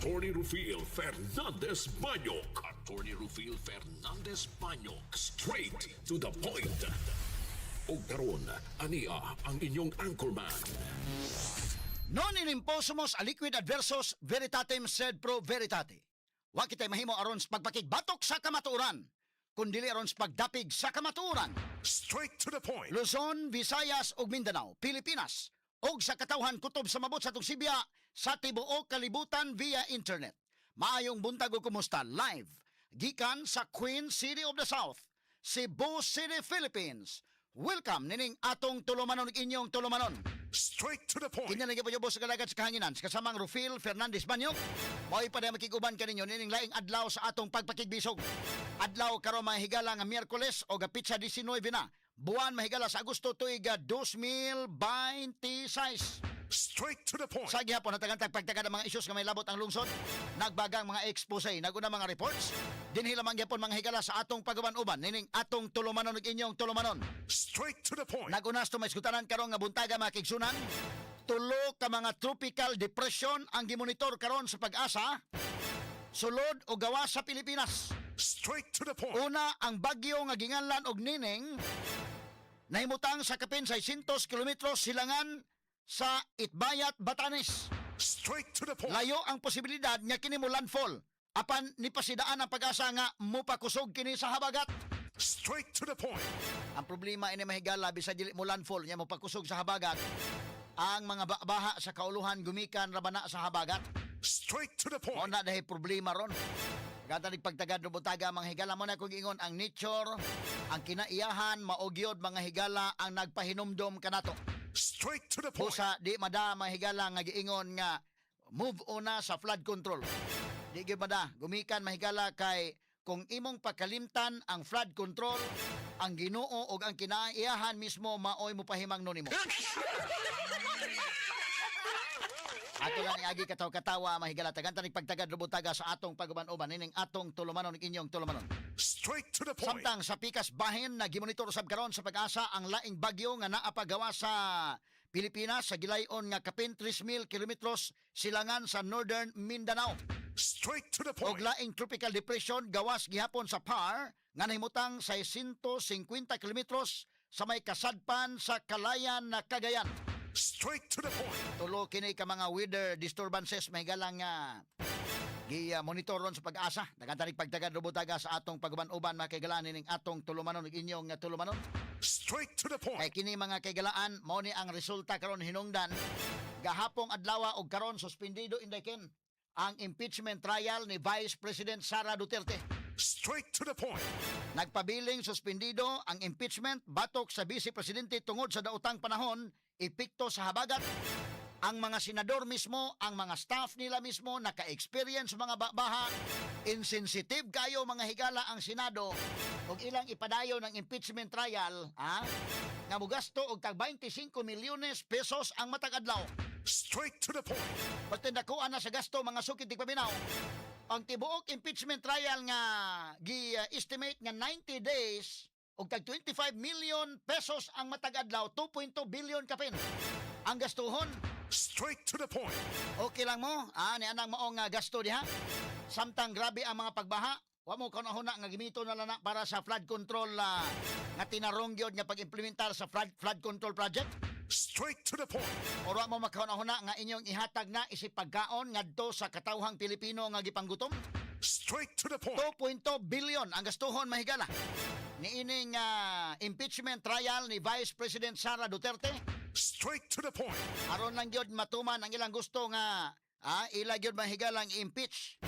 Attorney Rufil Fernandez Banyok. Attorney Rufil Fernandez Banyok. Straight to the point. Og karon, ania ang inyong anchorman. Non in imposumus aliquid adversus veritatem sed pro veritate. Wa kitay mahimo aron sa pagpakigbatok sa kamatuoran, kundili aron sa pagdapig sa kamatuoran. Straight to the point. Luzon, Visayas ug Mindanao, Pilipinas, ug sa katawhan kutob sa mabot sa atong sibya sa tibuok kalibutan via internet. Maayong buntag ug kumusta live gikan sa Queen City of the South, Cebu City, Philippines. Welcome nining atong tulumanon ug inyong tulumanon. Straight to the point. Kanya lagi po sa kalagat sa kahanginan sa kasamang Rufil Fernandez Banyok. Mao'y pa makiguban kaninyo nining laing adlaw sa atong pagpakigbisog. Adlaw karon, mga higala, nga Miyerkules o petsa 19 na buwan, mahigala, sa Agosto, tuig 2026. Straight to the point. Sa gihapon natagantag pagtagad ang mga issues nga may labot ang lungsod, nagbagang mga expose, naguna mga reports. Dinhi lamang gihapon, mga higala, sa atong pag-uban-uban nining atong tulumanon ug inyong tulumanon. Straight to the point. Nagunas to may iskutanan karon nga buntaga, mga kaigsunan. Tulo ka mga tropical depression ang gimonitor karon sa Pag-asa sulod o gawas sa Pilipinas. Straight to the point. Una, ang bagyo nga ginganlan og Nining, nahimutang sa kapin 600 kilometros silangan sa Itbayat, Batanes. Straight to the point. Layo ang posibilidad nga kini mo landfall. Apan nipasidaan ang Pag-asa nga mupakusog kini sa habagat. Straight to the point. Ang problema ini, mahigala, bisag dili mo landfall nya mopakusog sa habagat, ang mga baha sa kauluhan gumikan ra ba na sa habagat. Straight to the Mao point. na dahil problema ron. Gata pagtagad buntaga, mga higala, mo na kung ingon ang nature, ang kinaiyahan, mao gyod, mga higala, ang nagpahinumdom kanato. Straight to the point. Busa di mada, mga higala, nga giingon nga move on na sa flood control. Di gyud mada, gumikan, mahigala, kay kung imong pakalimtan ang flood control, ang Ginoo og ang kinaiyahan mismo maoy mopahimangno nimo. Ato lang iagi kataw-katawa, mahigala, tagantan pagtagad buntaga sa atong paguban-uban nining atong tulumanon ug inyong tulumanon. Straight to the point. Samtang sa pikas bahin, na gimonitor sab karon sa Pag-asa ang laing bagyo nga naa pa gawas sa Pilipinas sa gilayon nga kapin 3,000 kilometros silangan sa Northern Mindanao. Straight to the Og point. laing tropical depression gawas gihapon sa PAR nga nahimutang 650 kilometros sa may kasadpan sa Kalayan na Cagayan. Straight to the point. Tulo kini ka mga weather disturbances, mahigala, nga gi-monitor ron sa Pag-asa. Nagantanig pagtagad buntaga sa atong paguban-uban, mga kaigalaan, nining atong tulumanon ug inyong nga tulumanon. Straight to the point. Kay kini, mga kaigalaan, mao ni ang resulta karon hinungdan. Gahapong adlaw og karon, suspendido inday ken ang impeachment trial ni Vice President Sara Duterte. Straight to the point. Nagpabiling suspendido ang impeachment batok sa Vice Presidente tungod sa daotang panahon, epekto sa habagat. Ang mga senador mismo, ang mga staff nila mismo naka-experience mga baha, insensitive kayo, mga higala, ang Senado ug ilang ipadayon ng impeachment trial, ha? Nga mugasto og tag 25 milyones pesos ang matag adlaw. Straight to the point. Pagtindakuan na sa gasto, mga sukit paminaw. Ang tibuok impeachment trial nga gi-estimate nga 90 days og tag 25 million pesos ang matag adlaw, 2.2 billion kapin ang gastuhon. Straight to the point. Okay lang mo, ni anang maong gasto diha. Samtang grabe ang mga pagbaha, wa mo kahuna nga gimito na lang na para sa flood control nga tinarong gyud nga pag-implementar sa flood control project. Straight to the point. Ora mo makahuna nga inyong ihatag na isip pagkaon ngadto sa katawhang Pilipino nga gipanggutom. Straight to the point. 2.2 billion ang gastuhon, mahigala, niining impeachment trial ni Vice President Sara Duterte. Straight to the point. Aron lang gyud matuman ang ilang gusto nga ila gyud, mahigalang, impeach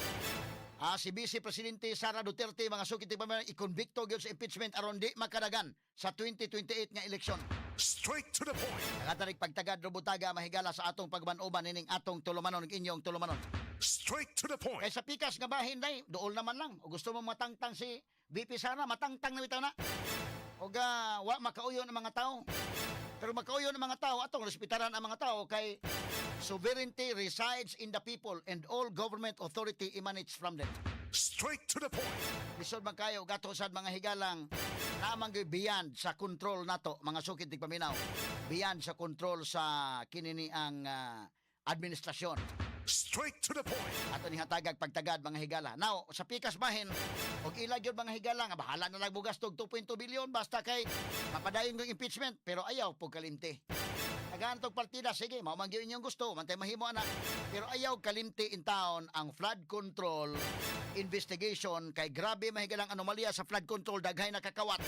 si Vice Presidente Sara Duterte, mga sukit pa, ikonbikto gyud sa impeachment aron di makadagan sa 2028 nga eleksyon. Straight to the point. Nakatarik pagtagad buntaga, mahigala, sa atong pagban-uban nining atong tulumanon ug inyong tulumanon. Straight to the point. Kay sa pikas nga bahin day, duol naman lang. O gusto mo matangtang si VP Sara, matangtang na bitaw na. O ga, wa makauyon ang mga tao. Pero makauyon ang mga tao, atong respetaran ang mga tao kay sovereignty resides in the people and all government authority emanates from them. Straight to the point. Lisod man kayo gato sad, mga higalang, naman gyud beyond sa control nato, mga sukit paminaw. Beyond sa control sa kinini ang administrasyon. Straight to the point. Ato ni hatagag pagtagad, mga higala. Now, sa pikas bahin, og ila gyud, mga higala, nga bahala na lang bugas tog 2.2 billion basta kay mapadayon ng impeachment, pero ayaw pug kalimti. Tagaan tog partida, sige, mao man gyud inyong gusto, man tay mahimo ana. Pero ayaw kalimti in town ang flood control investigation kay grabe mahigalang anomalya sa flood control, daghay nakakawat.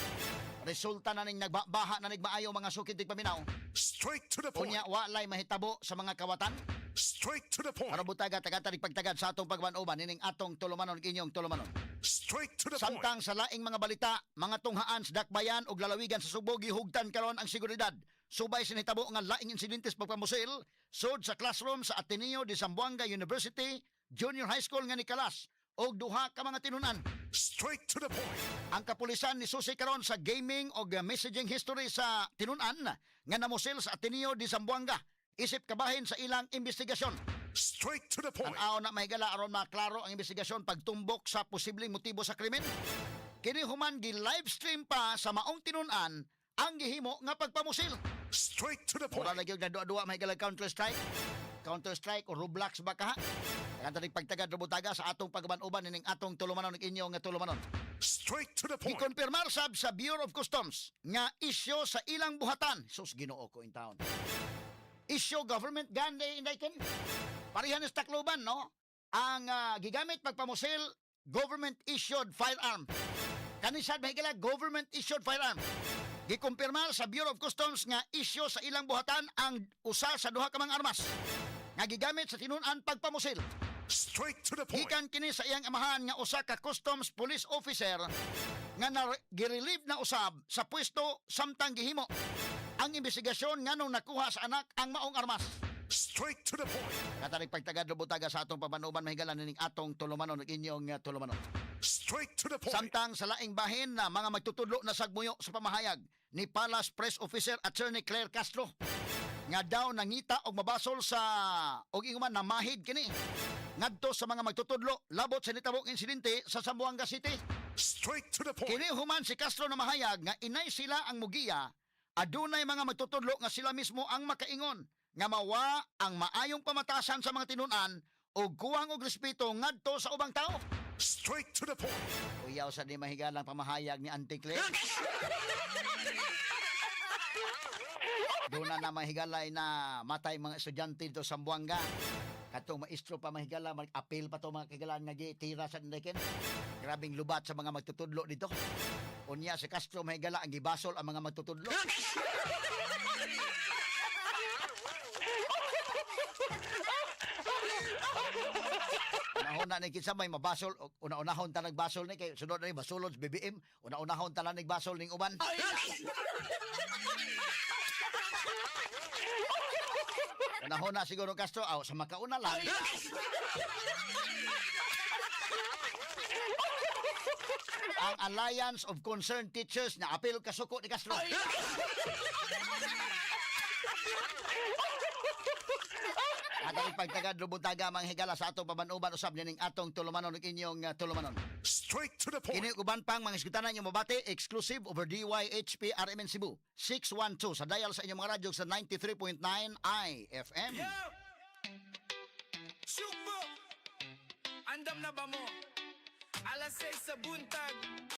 Resulta na ning nagbabaha na nagmaayo, mga sukid tigpaminaw. Straight to the point. Unya walay mahitabo sa mga kawatan. Straight to the point. Aron butaga tagatarig pagtagad sa atong pagban-uban nining atong tulumanon, inyong tulumanon. Straight to the point. Samtang sa laing mga balita, mga tunghaan sa dakbayan ug lalawigan sa Subo gihugtan karon ang seguridad. Subay sa nitabo nga laing insidente sa pagpamusil sud sa classroom sa Ateneo de Zamboanga University Junior High School nga nikalas og duha ka mga tinunan. Straight to the point. Ang kapulisan ni susi karon sa gaming og messaging history sa tinunan nga namusil sa Ateneo de Zamboanga isip kabahin sa ilang investigasyon. Straight to the point. Tan-aw na, mahigala, aron maklaro ang investigasyon pagtumbok sa posibleng motibo sa krimen. Kini human gi live stream pa sa maong tinun-an ang gihimo nga pagpamusil. Straight to the point. Mura lagi og naduwa-duwa, mahigala, Counter Strike. Counter Strike o Roblox ba kaha? Kanta pagtagad, rubutaga, sa atong pagban-uban nining atong tulumanon, inyong nga tulumanon. Straight to the point. Gikonfirmar sab sa Bureau of Customs nga isyo sa ilang buhatan. Sus, Ginoo ko in town. Isyo government gun day inday ken. Parehan sa Tacloban, no? Ang gigamit pagpamusil, government issued firearm. Kani sad, mahigala, government issued firearm. Gikumpirmar sa Bureau of Customs nga isyo sa ilang buhatan ang usa sa duha ka mga armas nga gigamit sa tinun-an pagpamusil. Straight to the point. Gikan kini sa iyang amahan nga usa ka customs police officer nga na girelieve na usab sa pwesto samtang gihimo ang investigasyon nganong nakuha sa anak ang maong armas. Straight to the point. Katarik pagtagad, butaga, sa atong pabanuban, mahigala, nining atong tulumanon, inyong tulumanon. Straight to the point. Samtang sa laing bahin na mga magtutudlo na sagmuyo sa pamahayag ni Palace Press Officer Attorney Claire Castro nga daw nangita og mabasol sa og ingon man namahid kini ngadto sa mga magtutudlo labot sa nitabong insidente sa Zamboanga City. Straight to the point. Kini human si Castro na mahayag nga inay sila ang mugiya, adunay mga magtutudlo nga sila mismo ang makaingon nga mawa ang maayong pamatasan sa mga tinun-an ug kuwang og respeto ngadto sa ubang tao. Straight to the point. Uyaw sa di mahigalang pamahayag ni Auntie Claire. Doon na na mahigalay na matay mga estudyante dito sa Zamboanga. Katong maestro pa, mahigala, mag-appeal pa to mga kagalan nga tira sa ndikin. Grabing lubat sa mga magtutudlo dito. Unya si Castro, mahigala, ang gibasol ang mga magtutudlo. Unahon na ni kinsa may mabasol, una-unahon ta nagbasol ni kay sunod na ni basulon sa BBM, una-unahon ta lang nagbasol ning uban. Unahon na siguro Castro, aw, sa makauna lang. Ang Alliance of Concerned Teachers na apil kasuko ni Castro. At ang pagtagad, lubuntaga, mga higala, sa atong pabanuban usab nining atong tulumanon ug inyong tulumanon. Straight to the point. Kini ug uban pang mga isgutanan inyong mabati exclusive over DYHP RMN Cebu 612 sa dial sa inyong mga radyo sa 93.9 IFM. Yo! Sugbo! Andam na ba mo? Alas 6 sa buntag.